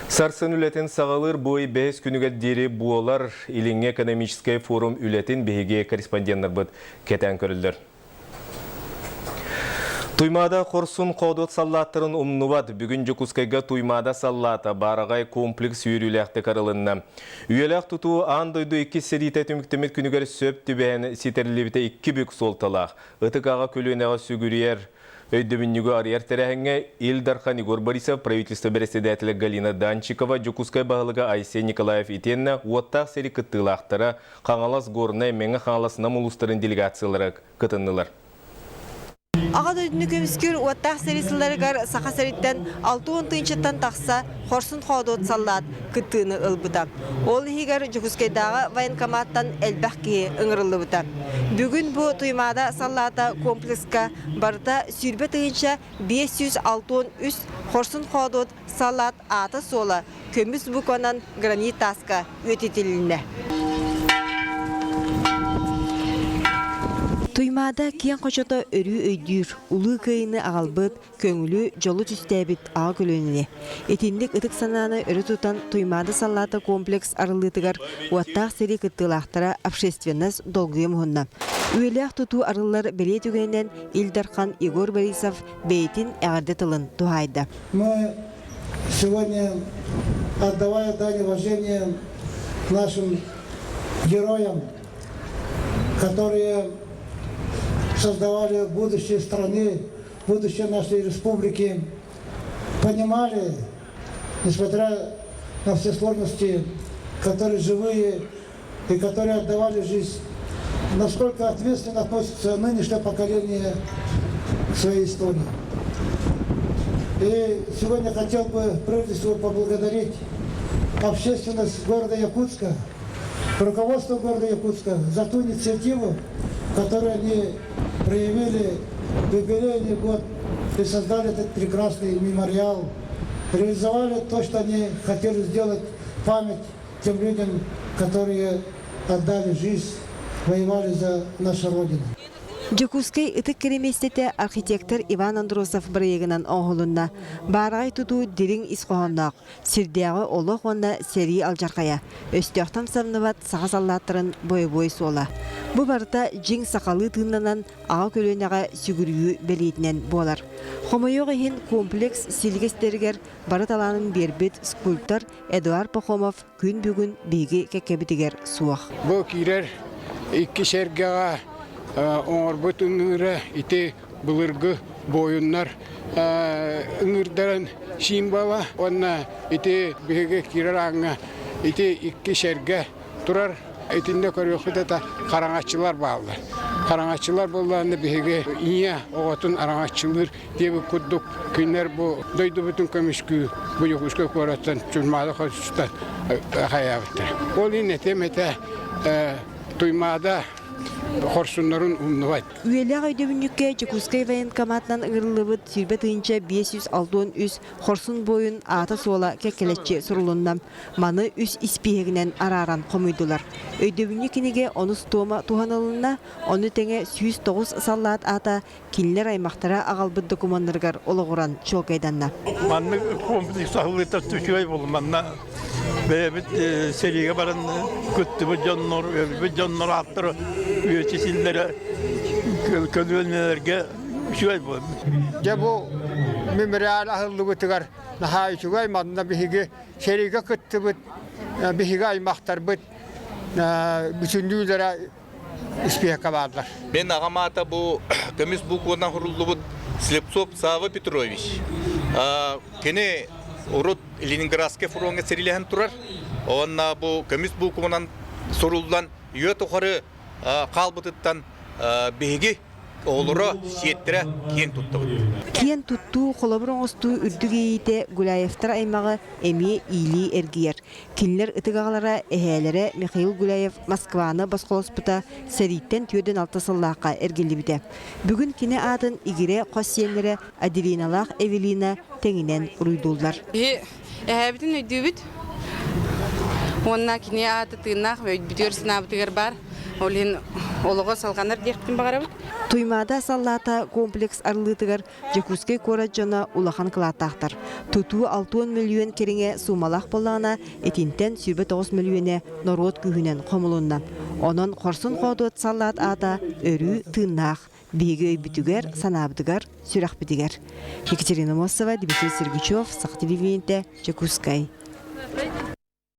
Сарсын үлэтин саҕалыыр бу ый бэһис күнүгэр диэри буолар Илиҥҥи экономическай форум үлэтин биһиги корреспонденнарбыт кэтээн көрөллөр. Туймаада хорсун хоодуот саллааттарын умнубат. Бүгүн Дьокуускайга Туймаада саллаата баараҕай комплекс үөрүүлээхтик арылынна. Үйэлээх тутуу аан дойду иккис сэриитэ түмүктэммит күнүгэр сөп түбэһэн ситэриллибитэ икки бүк суолталаах. Ытык аҕа көлүөнэҕэ сүгүрүйэр өйдөбүнньүгү арыйар тэрээһиҥҥэ Ил Дархан Егор Борисов, правительство бэрэссэдээтэлэ Галина Данчикова, Дьокуускай баһылыга Айсен Николаев итиэннэ уоттаах сэрии кыттыылаахтара Хаҥалас, Горнай, Мэҥэ Хаҥалас, Нам улуустарын делегациялара кытыннылар. Аҕа дойдуну көмүскүүр уоттаах сэрии сылларыгар Саха сириттэн 60 тыһыынчаттан тахса хорсун-хоодуот саллаат кыттыыны ылбыта. Ол иһигэр Дьокуускайдааҕы военкоматтан элбэх киһи ыҥырыллыбыта. Бүгүн бу Туймаада саллаата комплекска барыта 20 563 хорсун-хоодуот саллаат аата-суола көмүс букванан гранит тааска үйэтитилиннэ. Туймаада киэҥ хочото өрүү өйдүүр, Улуу Кыайыыны аҕалбыт, көҥүлү, дьолу түстээбит аҕа көлүөнэни. Итинник ытык санааны өрө тутан Туймаада саллаата комплекс арыллыытыгар уоттаах сэрии кыттыылаахтара общественность долгуйа муһунна. Үйэлээх тутуу арыллар бэлиэ түгэнинэн Ил Дархан Егор Борисов бэйэтин эҕэрдэ тылын туһаайда. Мы сегодня, отдавая дань уважения нашим героям, которые создавали будущее страны, будущее нашей республики, понимали, несмотря на все сложности, которые живые и которые отдавали жизнь, насколько ответственно относится нынешнее поколение к своей истории. И сегодня хотел бы прежде всего поблагодарить общественность города Якутска, руководство города Якутска за ту инициативу, которую они проявили в юбилейный год и создали этот прекрасный мемориал, реализовали то, что они хотели сделать, память тем людям, которые отдали жизнь, воевали за нашу Родину. Дьокуускай ытык кэрэмиэстэтэ архитектор Иван Андросов бырайыагынан оҥоһулунна. Баараҕай тутуу дириҥ ис хоһоонноох, сирдээҕи олох уонна сэрии алдьархайа, өстөөхтөн самныбат саха саллааттарын бойобуой суола. Бу барыта дьиҥ сахалыы тыыннанан аҕа көлүөнэҕэ сүгүрүйүү бэлиэтинэн буолар. Хомойуох иһин, комплекс силигэ ситэригэр бары талаанын биэрбит скульптор Эдуард Пахомов күн бүгүн биһиги кэккэбитигэр суох. Бу киирэр икки сэргэҕэ оҥорбут ыҥыыра ити былыргы буойуннар ыҥыырдарын символа уонна ити биһиги киирэр ааҥҥа ити икки сэргэ турар. Итиннэ көрүөхпүт этэ хараҥаччылар бааллар. Хараҥаччылар буоллаҕына биһиги ийэ оҕотун араҥаччылыыр диэбит курдук кинилэр бу дойдубутун көмүскүү бу Дьокуускай куораттан Чульмаада хочотуттан хайаабыттар. Ол иһин этиэм этэ Туймаада хорсуннарын умнубат. Үйэлээх өйдөбүнньүккэ Дьокуускай военкоматынан ыҥырыллыбыт 20 563 хорсун буойун аата-суола кэккэлэччи сурулунна. Маны үс испииһэгинэн арааран хомуйдулар. Өйдөбүнньүк кинигэ онус туома туһанылынна, ону тэҥэ 109 саллаат аата кинилэр аймахтара аҕалбыт докумуоннарыгар олоҕуран чуолкайданна. Маннык комплекс аһыллыыта үчүгэй буолла. Манна бэйэбит сэриигэ баран кыттыбыт дьоннор, өлбүт дьоннор ааттара үйэтитиллэрэ көлүөнэлэргэ үчүгэй буолла. Дьэ бу мемориал аһыллыбытыгар наһаа үчүгэй. Манна биһиги сэриигэ кыттыбыт биһиги аймахтарбыт бүтүннүүлэрэ испиэккэ бааллар. Мен аҕам аата бу көмүс букванан суруллубут Слепцов Сава Петрович. Кини урут Ленинградскай фроҥҥа сэрилэһэн турар. Уонна бу көмүс букванан суруллан үйэ тухары хаалбытыттан биһиги оҕолоро, сиэттэрэ киэн туттабыт. Киэн туттуу, холобур оҥостуу үрдүк иэйиитэ Гуляевтар аймаҕы эмиэ иилии эргийэр. Кинилэр ытык аҕалара, эһээлэрэ Михаил Гуляев Москваны босхолоспута сэрииттэн 46 сыллаахха эргиллибитэ. Бүгүн кини аатын игирэ хос сиэннэрэ Аделиналаах Эвелина тэҥинэн уруйдууллар. Биһи эһээбитин өйдүүбүт уонна кини аата тыыннаах өйбүтүгэр санаабытыгар баар. Ол иһин олоҕо салҕанар диэхпин баҕарабын. Туймаада саллаата комплекс арыллыытыгар Дьокуускай куорат дьоно улахан кылааттаахтар. Тутуу 60 мөлүйүөн кэриҥэ суумалаах буоллаҕына, итинтэн 29 мөлүйүөнэ норуот күүһүнэн хомулунна. Онон хорсун-хоодуот саллаат аата өрүү тыыннаах. Биһиги өйбүтүгэр, санаабытыгар, сүрэхпитигэр. Екатерина Мосова, Дмитрий Сергучев, Саха телевидениетэ, Дьокуускай.